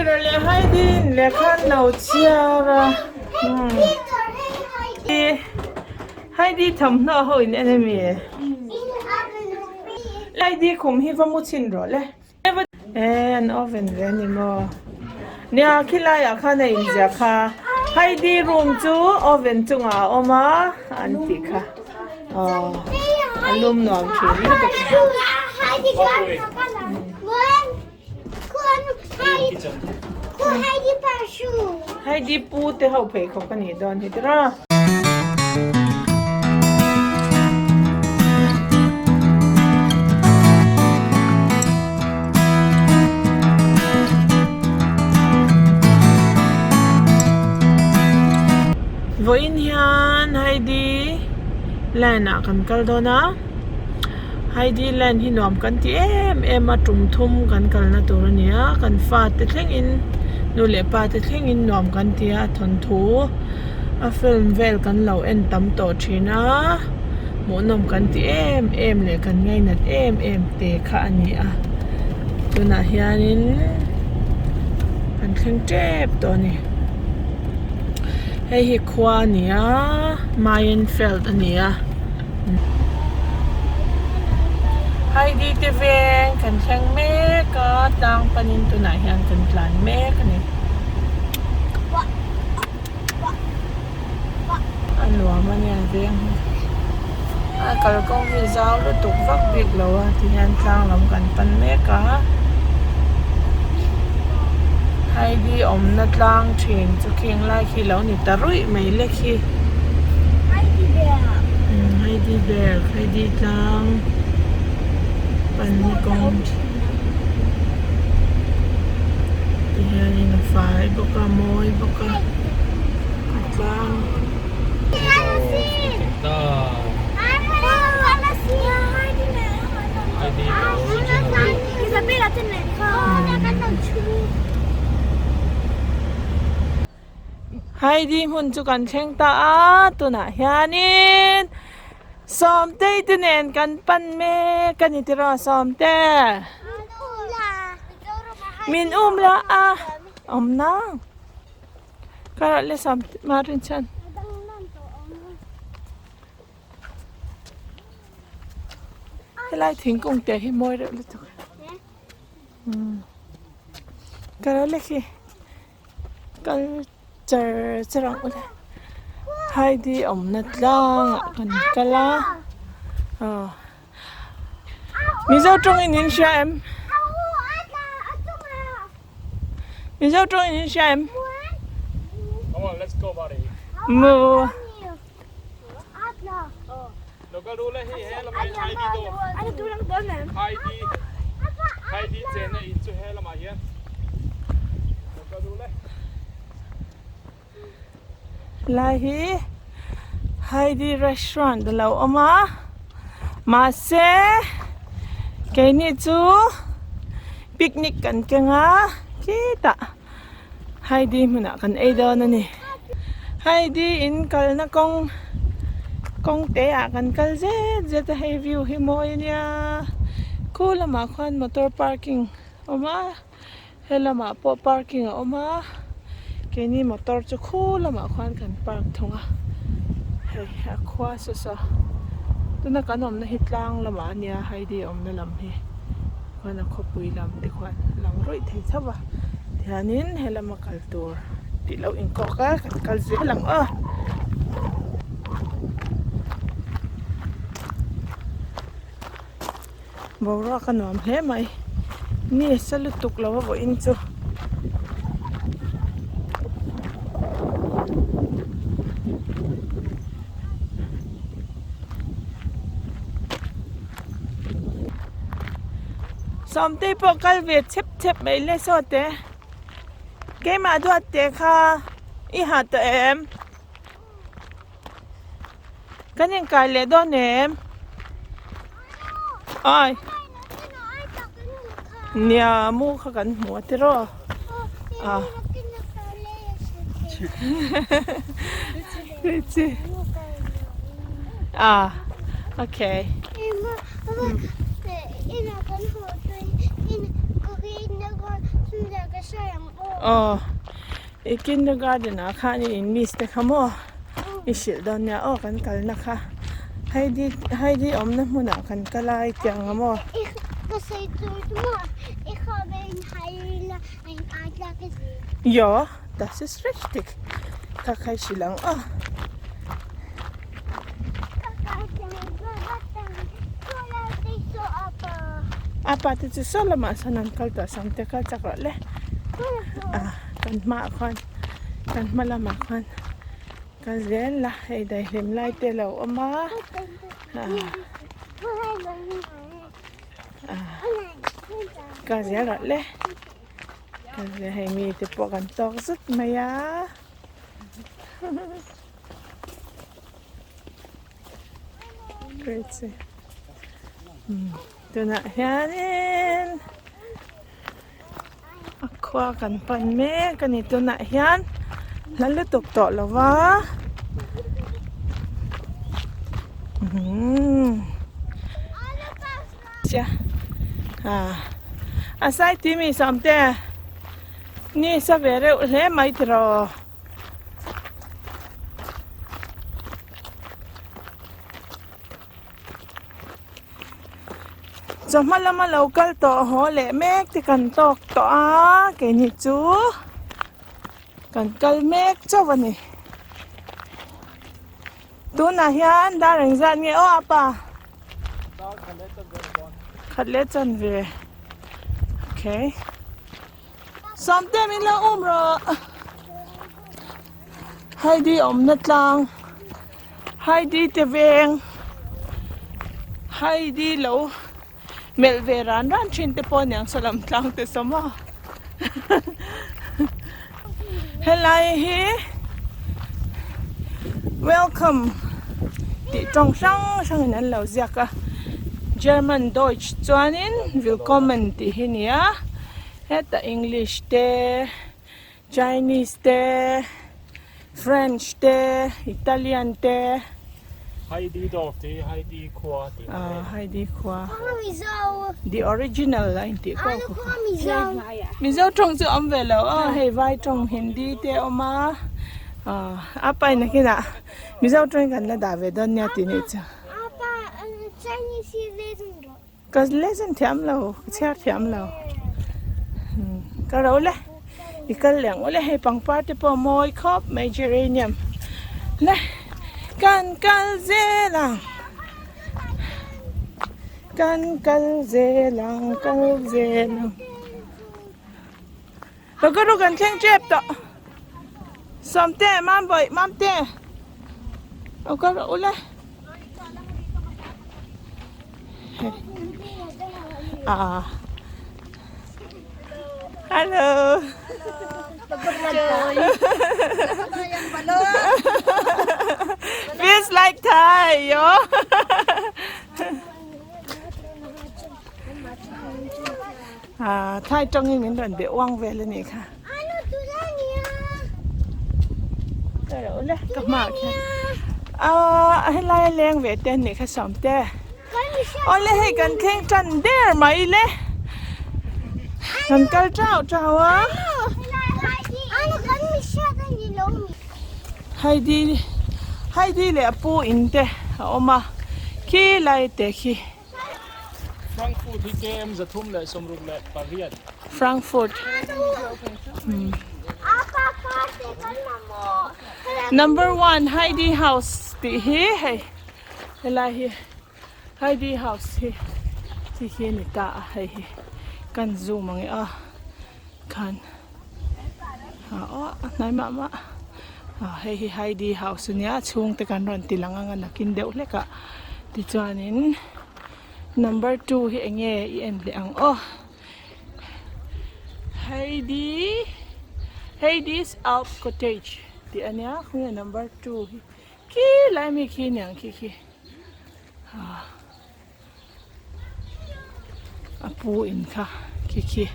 Peter leh Heidi in lehkha an lo chhiar a Heidi thawmhnaw ho in en ami? Heidi khum hi va mu chhin rawh le. E an oven ve ani maw? Nia khilai ah khan a inziah kha Heidi room chu oven chungah a awm a an tih kha aw a lum nuam thin lutuk. Heidi pu te ho pheikhawk a nih dawn hi tiraw. Vawiin hian Heidi land ah kan kal dawn a Heidi land hi nuam kan ti em em a tum thum kan kalna tur a ni a kan fate thlengin nu leh pa te thlengin nuam kan ti a thawnthu. A film vel kan lo en tam tawh thin a, hmuhnawm kan ti em em leh kan ngainat em em te kha a ni a, tunah hianin kan thleng tep tawh a ni. Hei hi khua a ni a, Mayenfeld a ni a. Heidi te veng kan thleng mek a, tlang panin tunah hian kan tlan mek a ni. A nuam a nia veng hi a kalkawng hi zau lutuk vak bik lo a tihian tlang lam kan pan mek a Heidi awmna tlang thin chu khing lai khi lo ni ta ruih mai le khi Heidi berg Heidi tlang pan kawng. Tihianin a fai bawk a mawi bawk a a tlang. Heidi hmun chu kan thleng ta a tunah hianin Sawmtei te nen kan pan mek a ni tiraw Sawmte? Min um la a awm nang. Karah le Sawmte Marin chuan. Helai thingkung te hi mawi reuh lutuk. Karah le khi kal char char ang ule Heidi awmna tlangah kan kal a aw Mizo tawngin in hria em Mizo tawngin in hria em Mu Lai hi Heidi restaurant a lo awm a mahse keini chu picnic kan keng a khitah Heidi hmunah kan ei dawn a ni. Heidi in kalna kawng kawng te ah kan kal zet zet a hei view hi mawi a nia khu lamah khuan motor parking a awm a he lamah pawh parking a awm a keini motor chu khu lamah khuan kan park thung a hei a khua saw saw tuna kan awmna hi tlang lamah a nia Heidi awmna lam hi. Khuan a khawpui lam te khuan a lang rawih thei chauh va tihianin helama kal tur tih loh inkawk a kan kal zel ang aw. Boruak a nuam hle mai ni a sa lutuk lo a vawiin chu. Sawmtei pawh kal ve chep chep mai le saw te keimah duat te kha i ha tawh em kan inkai leh dawn em ai nia mu kha kan hmu a tiraw a a okay. Aw i kindergarten ah khan i in miss te kha maw i hrilh dawn nia aw kan kalna kha Heidi Heidi awmna hmunah kan kal a i tih ang a maw. Ja das ist richtig ka kha i hrilh ang aw. A pa te chu saw lamah sawn an kal tawh sam te kal chak rawh le ah kan hmaah khuan kan hma lamah khuan kal zel la hei daihlim lai te a lo awm a ah kal zel rawh le kal zel hei mi te pawh kan tawk zut mai a. Crazy. Tunah hianin a khua kan pan mek a ni. Tunah hian hla lutuk tawh lo va. A sai tui mi sawmte ni sa ve reuh hle mai tiraw. Chawhma lama lo kal tawh haw leh mek te kan tawk tawh a keini chu kan kal mek chauh a ni tunah hian dar engzat nge aw apa khat leh chanve okay. Sawmte min lo um rawh. Heidi awmna tlang. Heidi te veng. Heidi lo melh ve ran ran thin te pawh aniang saw lam tlang te saw maw. Helai hi welcome tih tawng hrang hrang in an lo ziak a. German Deutsch chuanin willkommen tih hi nia. Hetah English te, Chinese te, French te, Italian te. Heidi Dorf tih hi Heidi khua tih a ni. Heidi khua. The original a intih kawk kha. Mizo tawng chu awm ve lo aw hei vai tawng Hindi te a awm a, a pa in nakinah Mizo tawng hi kan la dah ve dawn nia tih nih chu. Ka lesson thiam lo, ka chhiar thiam lo. Ka ro le, i kal leh ang ule hei pangpar te pawh a mawi khawp mai geranium le kan kal zel ang kan kal zel ang kal zel ang lo ka ru kan thleng tep tawh sawmte mambawi mamte lo ka ru ule. Ah. Hello. Feels like Thai, yo. Ah, Thai tawngin min rawn beh uang vel a nih kha. Ka reuh le, ka hmaah khian. Ah, helai a leng ve te a nih kha Sawmte. Awle hei kan thleng tan der mai le. Kan kal chau chau a. Heidi Heidi leh a pu in te a awm a, khi lai te khi. Frankfurt hi KM 368. Frankfurt. Number 1 Heidi House tih hi hei helai hi Heidi House hi khi khi a ni ta a hei hi kan zoom ang e aw khan a aw a hnai mah mah a hei hi Heidi House ania a chhungte kan rawn ti lang ang a nakin deuh hlek ah tichuanin number 2 hi eng nge i en leh ang aw Heidi Heidi's Alp Cottage tih ania khawnge number 2 hi khi lai mi khi aniang khi khi ah. A pu in kha khi khi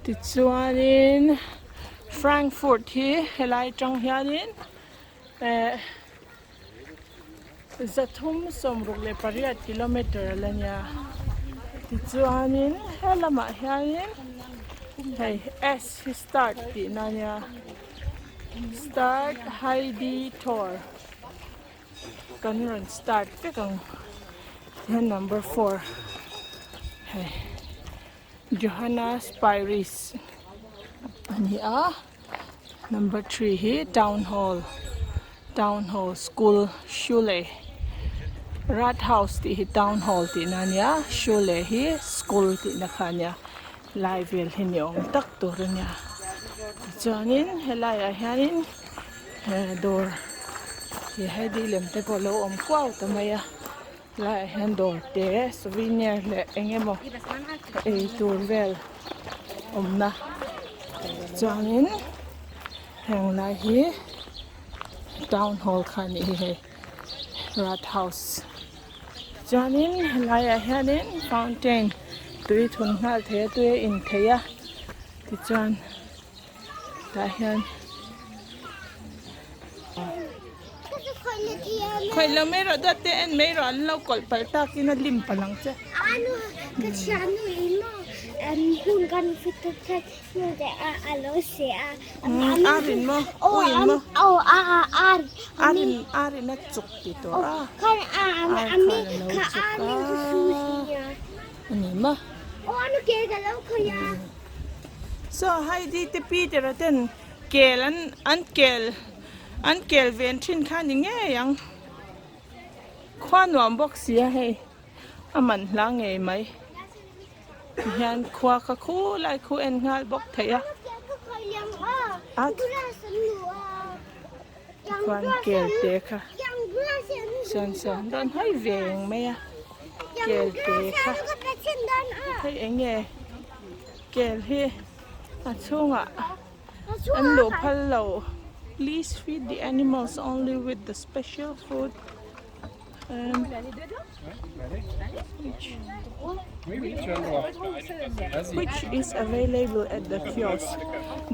tichuanin Frankfurt hi helai atang hianin eh 368 kilometer a la nia. Tichuanin he lamah hianin hei S hi start tihna a nia start Heidi tour kan rawn start vek ang tihian number 4 hei Johanna Spyris a ni a number 3 hi town hall town hall school Shule Rathaus tih hi town hall tihna a nia Shule hi school tihna kha a nia lai vel hi ni awm tak tur a nia tichuanin helaiah hianin eh dawr ih heidi lem te pawh a lo awm kuau ta mai a helaiah hian dawr te souvenir leh eng emaw ei tur vel awmna chuanin heng lai hi town hall kha a nih hi hei Rathaus chuanin helaiah hianin fountain tui thun nghal thei a tui a in thei a tichuan tah hian khawih lo mai rawh dawt te en mai rawh an lo kawlh palh takin a lim palh ang che. Arin maw uin maw arin arin a chuk ti tawh a ar khan a lo chuk a ani maw saw Heidi te Peter a ten kel an an kel an kel ven thin kha ni ngei ang khua nuam bawk sia hei a man hla ngei mai. Tihian khua kha khulai khu en nghal bawk theih a. A khuan kel te kha sawn sawn rawn hawi ve eng mai a kel te kha hei eng nge kel hi a chhungah an luh phal lo please feed the animals only with the special food. Which is available at the kiosk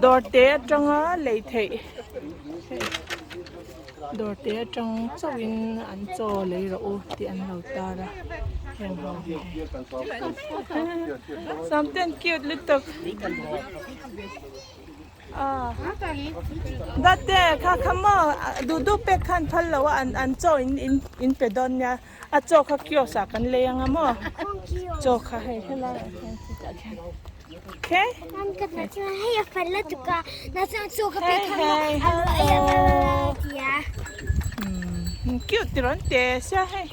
dawr te atanga lei theih dawr te atang chauhin an chaw lei rawh u tih an lo tar a heng ho hi something cute lutuk. Date kha kha maw duh duh pek khan phal lo a an an chaw in in in pe dawn nia a chaw kha kiosk ah kan lei anga maw chaw kha hei helai ah hian chutah khian okay hey hey hello cute ti rawn te sia hei.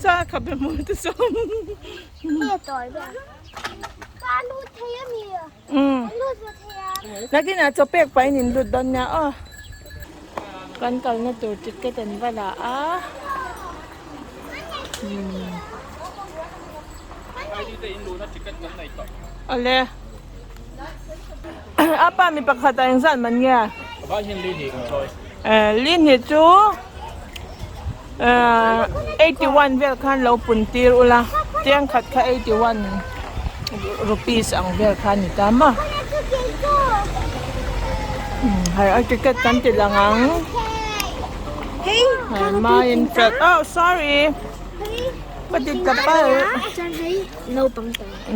Sa kha be mu te sawm. Nakin ah chaw pek pahin in lut dawn nia aw. Kan kalna tur ticket an va la a. Awle. A pa mi pakhat ah engzat man nge? Lin hi chu 81 vel khan lo pun tir ula chiang khat kha 81 rupees ang vel kha ni ta maw hei a ticket kan ti lang ang hei mai in fel oh sorry ka ti ta pal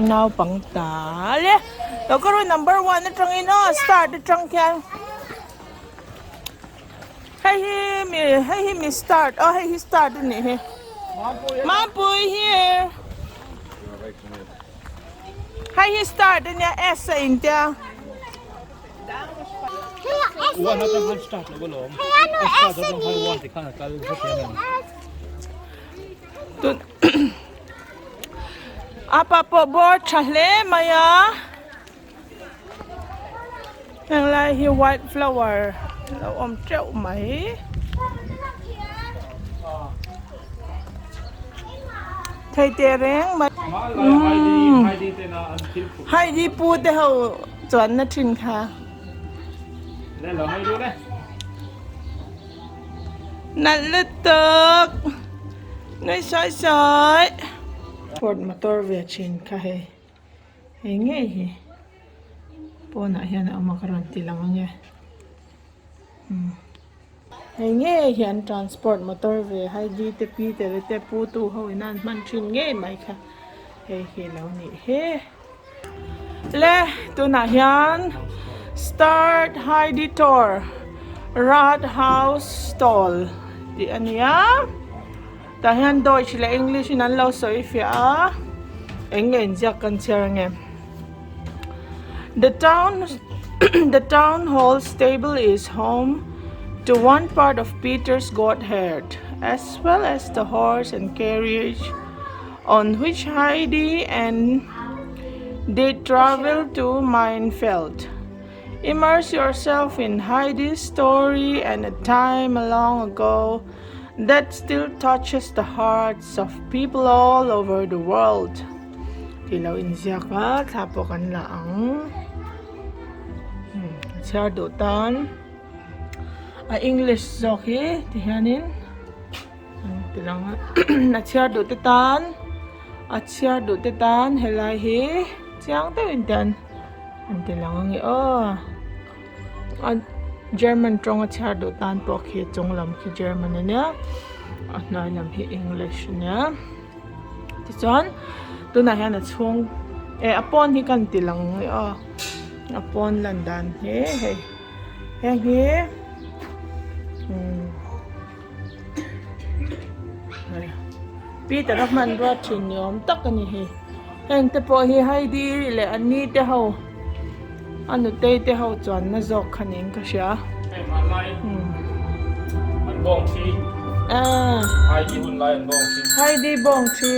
naupang ta le lo ka rawn number one atangin aw start atang khian. Hei hi mi hei hi mi start aw hei hi start a nih hi Mampui here hei hi start a nia S a in tia tun apa pawh bawr tha hle mai a. Heng lai hi white flower a lo awm teuh mai. Thei teh reng mai. Umm Heidi pu te ho chuanna thin kha. Nalh lutuk nui sawi sawi. Ford motor ve thin kha hei. Hei ngei hi pawnah hian a awm a ka rawn ti lang ange umm. Hei ngei hi an transport motor ve Heidi te pi te leh te pu tu ho in an hman thin ngei mai kha hei hi lo nih hi. Le tunah hian start Heidi tour Rathaus stall tih a ni a tah hian Deutsch leh English in an lo sawi fiah a eng nge inziak kan chhiar ange the town the town hall stable is home to one part of Peter's goat herd as well as the horse and carriage on which Heidi and they travel to Mayenfeld. Immerse yourself in Heidi's story and a time long ago that still touches the hearts of people all over the world. Tih lo inziak a, thla pawh kan la ang. A chhiar duh tan a English zawk hi ti hianin Ti lang a a chhiar duh te tan a chhiar duh te tan helai hi chiang deuhin te an an ti lang ange aw a German tawng a chhiar duh tan pawh khi chung lam khi German ania a hnuai lam hi English ania tichuan tunah hian a chhung eh a pawn hi ka ti lang ange aw a pawn lan dan hi hei heng hi umm. Peter a hmanrua thin ni awm tak a ni hei heng te pawh hi Heidi leh a ni te ho a nutei te ho chuanna zawk kha niin ka hria. Hei hmanlai an bawng thi Heidi hun lai an bawng thi Heidi bawng thi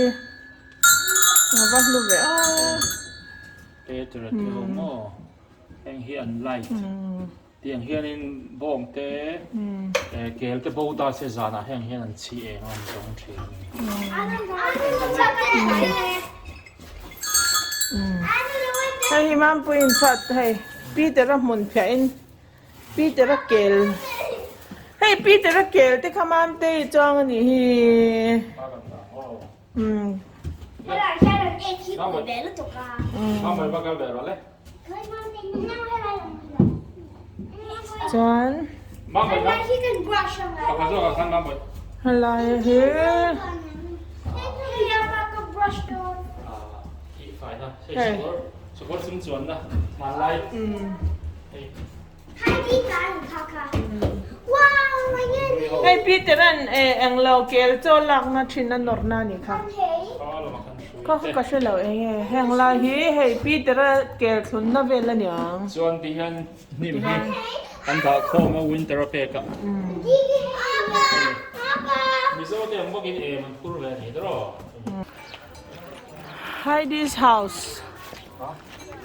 a va hlu ve a. Peter a ti ho maw heng hi an light. Tiang hianin bawng te kel te bo ta se zanah heng hian an chhi eng a an zawng thin a ni. Hei hi Mampuiin chhuat hei Peter-a hmun phiahin Peter-a kel hei Peter-a kel te kha Mamtei chuang a nih hi. Chuan helai hi Hei Peter-a'n englo kel chaw lakna thin a nawrna a nih kha. Ka ka hre lo eng nge heng lai hi hei Peter-a kel thlunna vel a niang. Chuan ti hian hnim hi an dah khawm a winter a pek a. Mizo te ang bawkin em an phur ve a ni tawh. Heidi's house.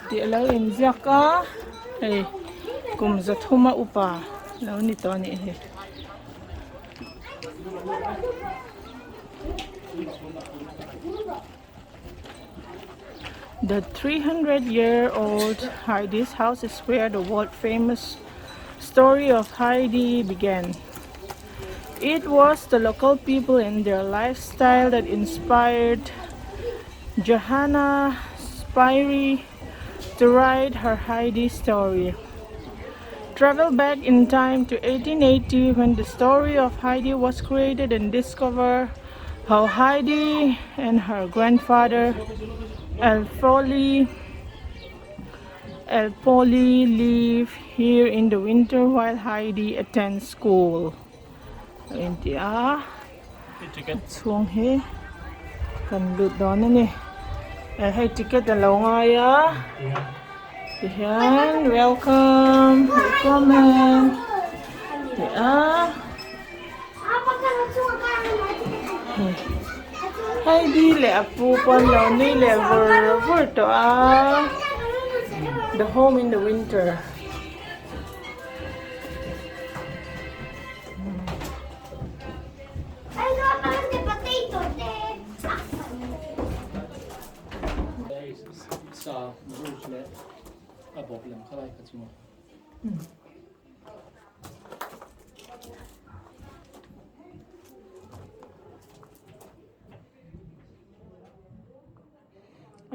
Tih a lo inziak a, hei kum zathuma upa lo ni tawh a nih hi. The 300 year old Heidi's house is where the world famous story of Heidi began. It was the local people and their lifestyle that inspired Johanna Spyri to write her Heidi story. Travel back in time to 1880 when the story of Heidi was created and discover how Heidi and her grandfather Alfoli Alpoli live here in the winter while Heidi attends school. Intia chhung hi kan lut dawn a ni eh hei ticket a lo ngai a tihian welcome willkommen tih a hei di leh a pu pawn lo nui leh vur vur tawh a the home in the winter.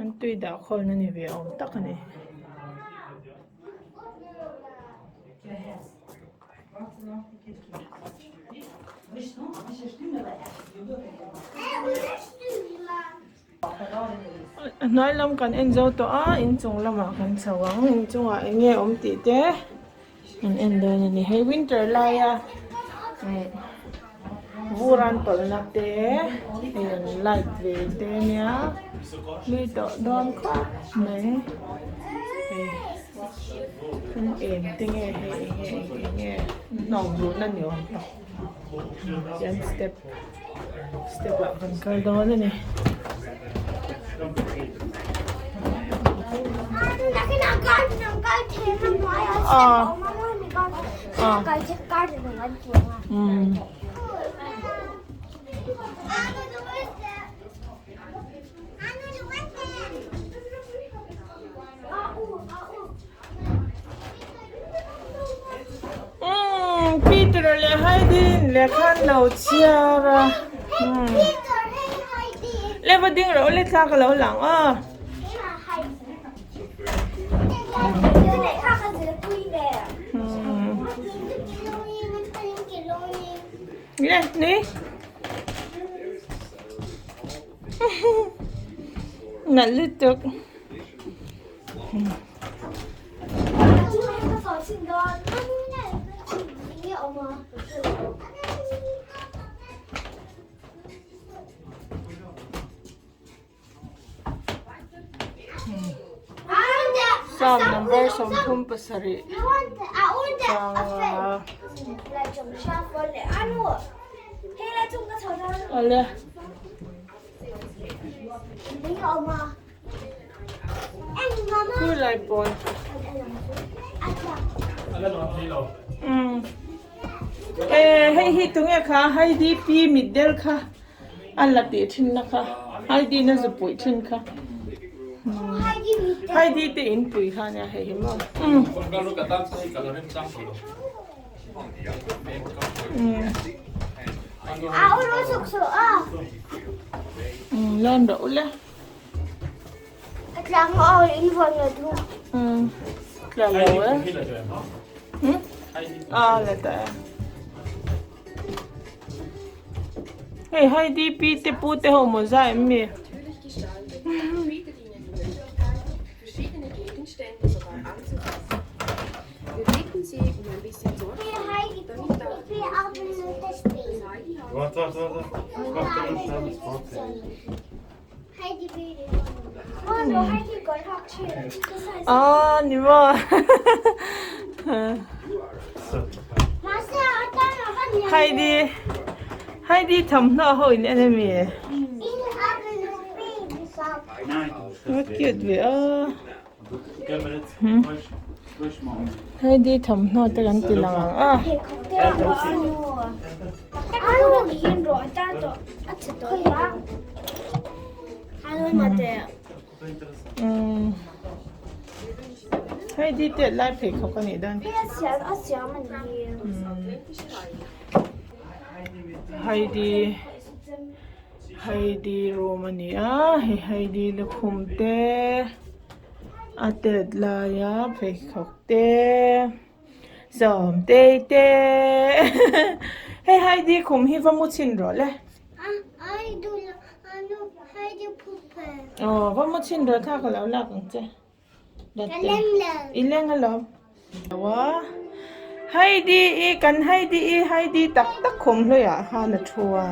An tui dah khawlna ni ve awm tak a ni. hnuai lam kan en zo tawh a inchung lamah kan chho ang inchungah eng nge awm tih te kan en dawn a ni hei winter laia vur an tawlhna te hei an light ve te ania hlui tawh dawn khawp mai hei an em te nge hei eng nge eng nge hnawk duhna ni awm tak tian step step ah kan kal dawn a ni. Umm Peter leh Heidi in lehkha an lo chhiar a umm le va ding rawh le thla ka lo lang aw. Le ni nalh lutuk. Psalm number 37 changa awle. Khulai pawn e hei hi tunge kha Heidi pi mitdel kha a la tih thin na kha Heidi na zu puih thin kha Heidi te in pui kha ania hei hi maw. Lan rawh ula. Tla lo e. A la ta e. Hei Heidi pi te pu te ho maw za em mi? Aw ni maw Heidi Heidi thawmhnaw ho in en ami a cute ve aw Heidi thawmhnaw te kan ti lang ang a. Heidi tet lai pheikhawk a nih dawn. Heidi Heidi room a ni a hei Heidi lukhum te a tet laia pheikhawk te sawmtei te hei Heidi khum hi va mu chhin rawh le. Aw va mu chhin rawh thla ka lo lak ang che. I leng alawm. Lo a. Heidi i kan Heidi i Heidi tak tak khum hluiah khan a thu a.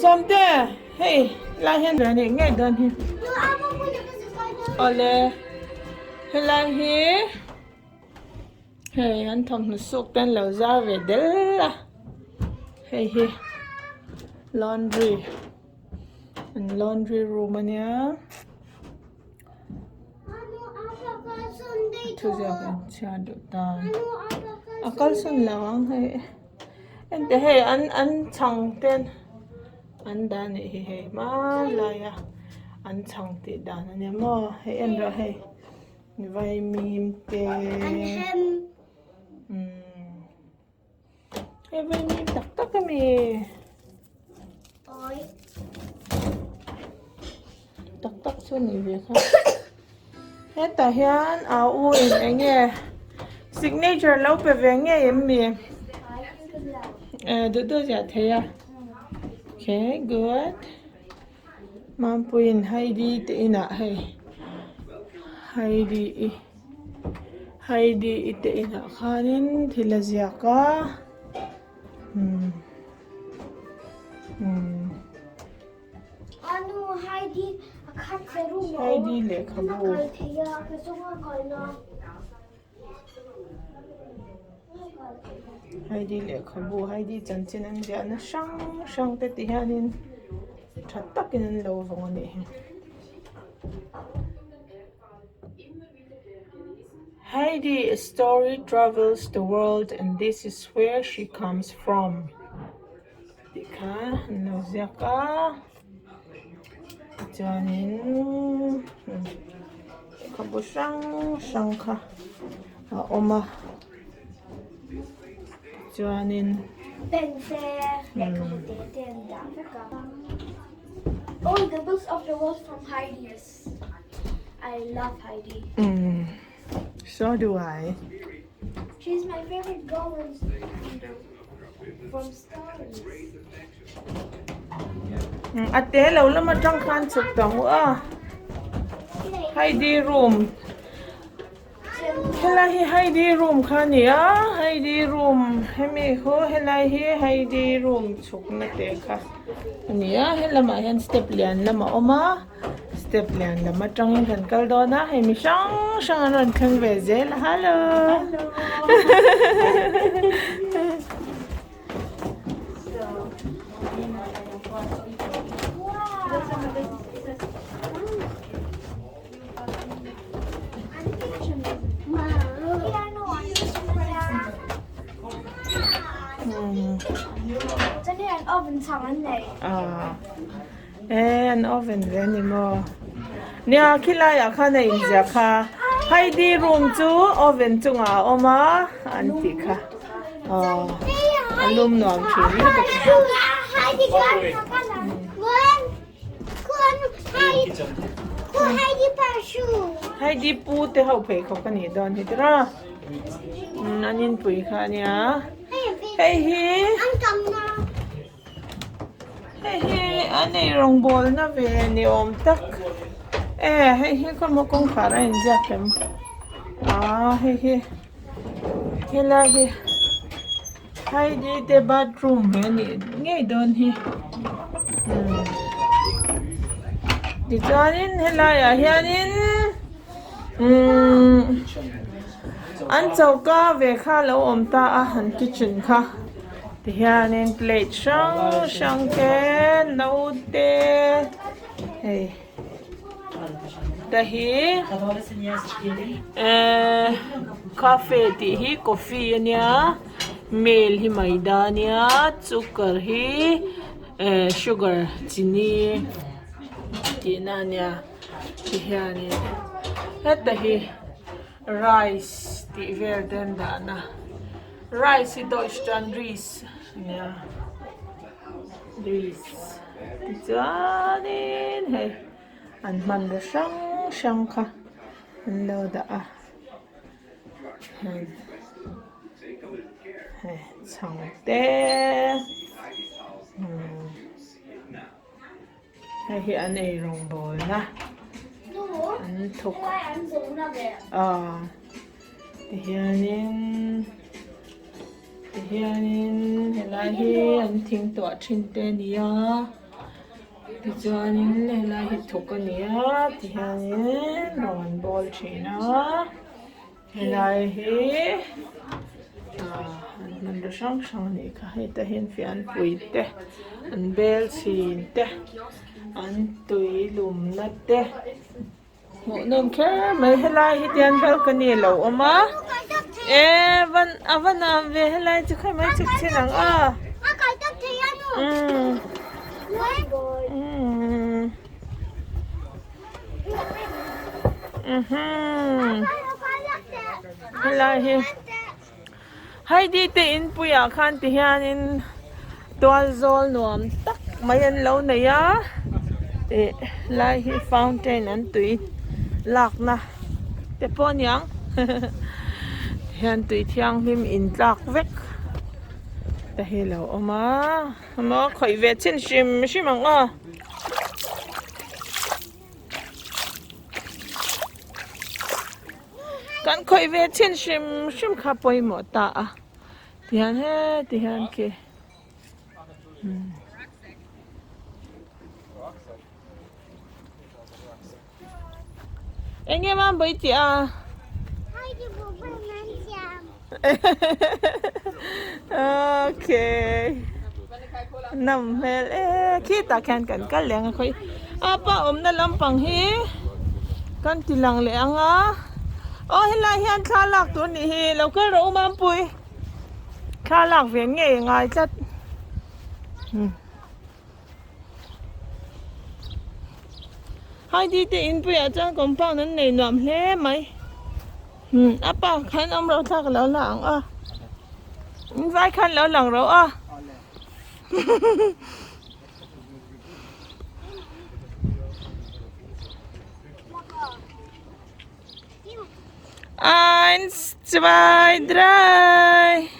Sawmte hei lai hian ve anih ngei dawn hi. Awle helai hi hei an thawmhnaw suk te an lo zar ve del a. Hei hi laundry. An laundry room a nia thuziak an chhiar duh ta a kalsawn lo ang hei enteh hei an an chhang ten an dah a nih hi hei hmanlaia an chhang tih dan a nia maw hei en rawh hei vaimim te umm. Hei vaimim tak tak a mi. Tak tak chu ni ve kha. Hetah hian a u in eng nge signature lo pe ve ngei em mi? Eh duh duh ziah thei a. Okay good. Mampuiin Heidi te inah hei Heidi i Heidi i te inah khanin thil a ziak a umm umm. Heidi lehkhabu. Heidi lehkhabu Heidi chanchin an ziahna hrang hrang te ti hianin tha takin an lo vawng a nih hi. Heidi story travels the world and this is where she comes from tih kha an lo ziak a chuanin lehkhabu hrang hrang kha a awm a chuanin Pen te lehkhabu te te an dah vek a. Oh the books of the world from Heidi is I love Heidi. Umm so do I. She's my favorite girl in from stories. A te lo lam atang khan chhuk tawh ang u a Heidi room helai hi Heidi room kha a ni a Heidi room hemi khu helai hi Heidi room chhukna te kha a ni a helamah hian step lian lam a awm a step lian lam atangin kan kal dawn a hei mi hrang hrang an rawn thleng ve zel a hello E an oven ve ani maw nia khilai ah khan a inziah kha Heidi room chu oven chungah a awm a an tih kha aw a lum nuam thin lutuk. Heidi pu te ho pheikhawk a nih dawn hi tira an inpui kha ania hei hi. Hei hi an ei rawngbawlna ve ni awm tak e hei hi khawmaw kawngkhar a inziak em ah hei hi helai hi Heidi te bathroom ve a nih ngei dawn hi umm tichuanin helaiah hianin umm an choka ve kha a lo awm ta a an kitchen kha. Tihianin plate hrang hrang te no te hei te hi ehh cafe tih hi coffee ania mail hi maida ania cooker hi ehh sugar chini tihna ania tihianin heta hi rice tih vel te an dahna. Rice hi Deutsch chuan Ris a nia Ris tichuanin hei an hmanraw hrang hrang kha an lo dah a hei chhang te umm hei hi an ei rawngbawlna an thawk aw. Tihianin tihianin helai hi an thing tuah thin te a ni a tichuanin helai hi thuk a ni a tihianin rawng an bawl thin a helai hi ah an hmanraw hrang hrang a nih kha hetah hian fianpui te an bel chhin te an tui lumna te. Hmuhnawm kher mai helai hi tian balcony a lo awm a e van a va nuam ve helai chu khawi mai chhuk chin ang a umm umm mhm helai hi Heidi te inpui ah khan ti hianin tual zawl nuam tak mai an lo nei a ih lai hi fountain an tui lakna te pawh a niang hian tui thianghlim in tlak vek te hi a lo awm a maw khawih ve chin hrim hrim ang aw. Kan khawih ve chin hrim hrim kha pawimawh ta a tihian heti hian khi Eng nge mam bawi tih a? Okay. Nam hmel e khi tah khian kan kal leh ang a khawi a pa awmna lampang hi kan ti lang leh ang a aw helai hian thla lak tur nih hi lo kal rawh u mampui thla lak ve ngei a ngai tlat. Heidi te in puiah chuan compound an nei nuam hle mai hmm a pa khan awm ro thlak lo la ang a in vai khan lo lang ro a Eins, zwei, drei.